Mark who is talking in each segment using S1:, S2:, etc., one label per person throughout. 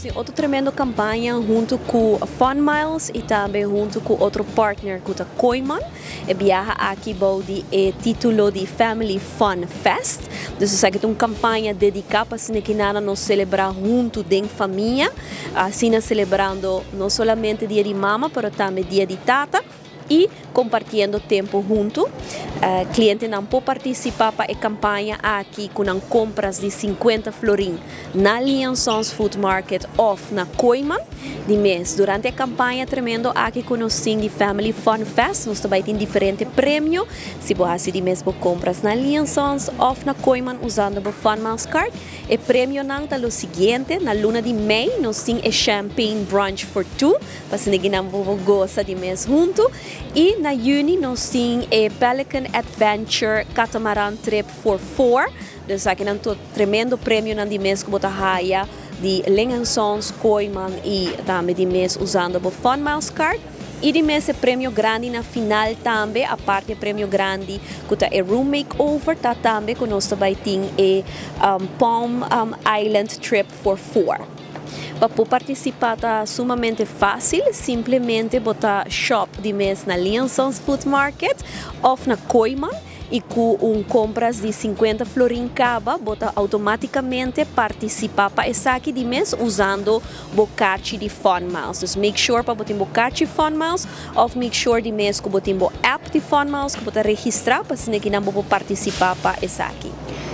S1: Nos tin otro tremendo campaña hunto cu Fun Miles y tambe hunto cu otro partner cu ta Kooyman. E biaha aki bou di e titulo di Family Fun Fest. Dus esaki ta un campaña dedica pa asina kinana nos celebra hunto den famia. Asina celebrando no solamente Dia di Mama pero tambe Dia di Tata y compartiendo tempo hunto. Clientenan por participa pa e campaña aki cu nan compras di 50 florin na Lee Sons Food Market of na Kooyman. Di mes, durante e campaña tremendo aki cu nos tin di Family Fun Fest, nos tambe tin diferente premio. Si bo haci di mes bo compras na Lee Sons of na Kooyman usando e Fun Miles Card, e premionan ta lo siguiente: na luna di mei, nos tin e Champagne Brunch for Two, pa asina bo goza di mes hunto. Y na juni nos tin e Pelican Adventure Catamaran Trip for Four. Dus aki nan tremendo premionan di mes cu bo ta haya di Ling Sons, Kooyman y tambe di mes usando e Fun Miles Card. Y di mes premio grandi na final tambe, aparte premio grandi, cu ta e room makeover, ta tambe cu nos tambe tin e Palm Island Trip for Four. Pa participa ta sumamente facil, simplemente bo ta shop di mes na Lee Sons Food Market of na Kooyman y cu un compras di 50 florin caba, bo ta automaticamente participa pa esaki di mes usando bo kaarchi di Fun Miles. Dus make sure pa bo tin bo kaarchi Fun Miles of make sure di mes cu bo tin bo app di Fun Miles cu bo ta registra pa asina cu nan bo participa pa esaki.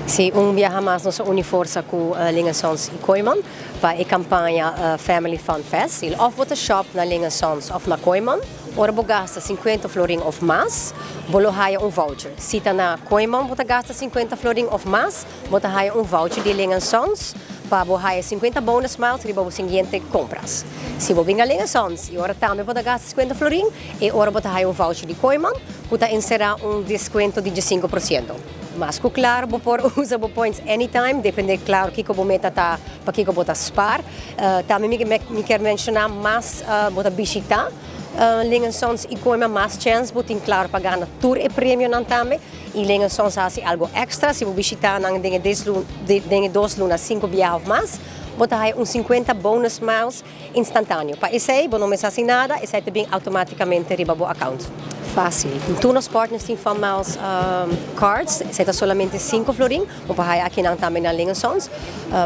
S2: Si, un biaha mas nos a uni forsa cu Ling Sons y Kooyman pa e campaña Family Fun Fest. Of bo ta shop na Ling Sons of na Kooyman, ora bo gasta 50 florin of mas, bo lo haya un voucher. Si ta na Kooyman bo ta gasta 50 florin of mas, bo ta haya un voucher di Ling Sons pa bo haya 50 bonus miles riba bo siguiente compras. Si bo bin Ling Sons y ora tambe bo ta gasta 50 florin, e ora bo ta haya un voucher di Kooyman, cu ta encera un descuento di 5%. Mas cu claro, bo por usa bo points anytime, depende, claro, kico bo meta ta pa kico bo ta spaar. Tambe mi kier menciona mas bo ta bishita Ling Sons y Kooyman, mas chance bo tin, claro, pa gana tur e premionan tambe. Y Ling Sons haci algo extra: si bo bishita nan den 2 luna 5 biaha of mas, bo ta un 50 bonus miles instantaneo. Pa esey, bo no mester haci nada, esey ta bin automaticamente riba bo account. Facil. Tur nos partners tin Fun Miles cards, esey ta solamente 5 florin, bo por haya aki nan tambe na Ling Sons.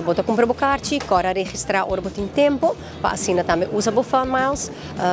S2: Bo ta cumpra bo kaarchi, core registra ora bo tin tempo, pa asina tambe usa bo Fun Miles.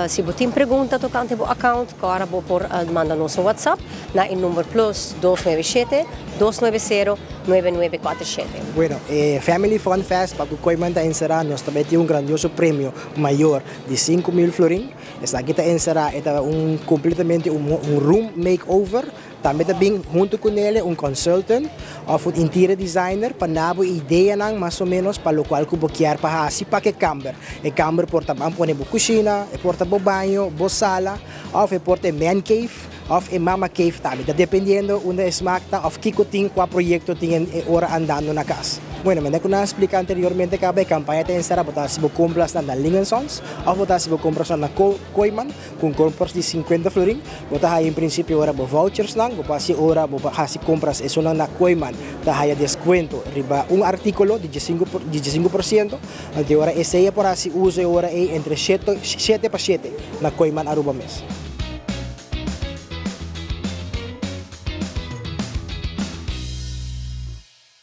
S2: Si bo tin pregunta tocante bo account, core bo por manda nos un WhatsApp na e number +297 290 9947.
S3: Bueno, Family Fun Fest, pa Kooyman ta encera, nos tambe tin un grandioso premio mayor di 5 mil florin. Esaki ta encera un completamente un room makeover. Tambe ta bin hunto cu ne un consultant of un interior designer pa duna bo ideanan mas o menos pa locual cu bo kier pa hasi pa e camber. E camber por ta ban pone bo cushina, e por ta bo baño, bo sala, of e por ta man cave, of e mama cave tambe. Ta dependiendo unda e smaak ta of kico tin, cual proyecto tin e ora andando na cas. Bueno, manera cu a explica anteriormente caba, e campaña ta encera bo ta hasi bo compras na Ling Sons of bo ta hasi bo compras na Kooyman cu compras di 50 florin, bo ta haya en principio ora bo vouchers nan, bo pasa ora bo hasi compras esunnan na Kooyman, ta haya descuento riba un articulo di 5 di 5%, anto ora esey por hasi uso ora e entre 7 7 pa 7 na Kooyman Aruba mes.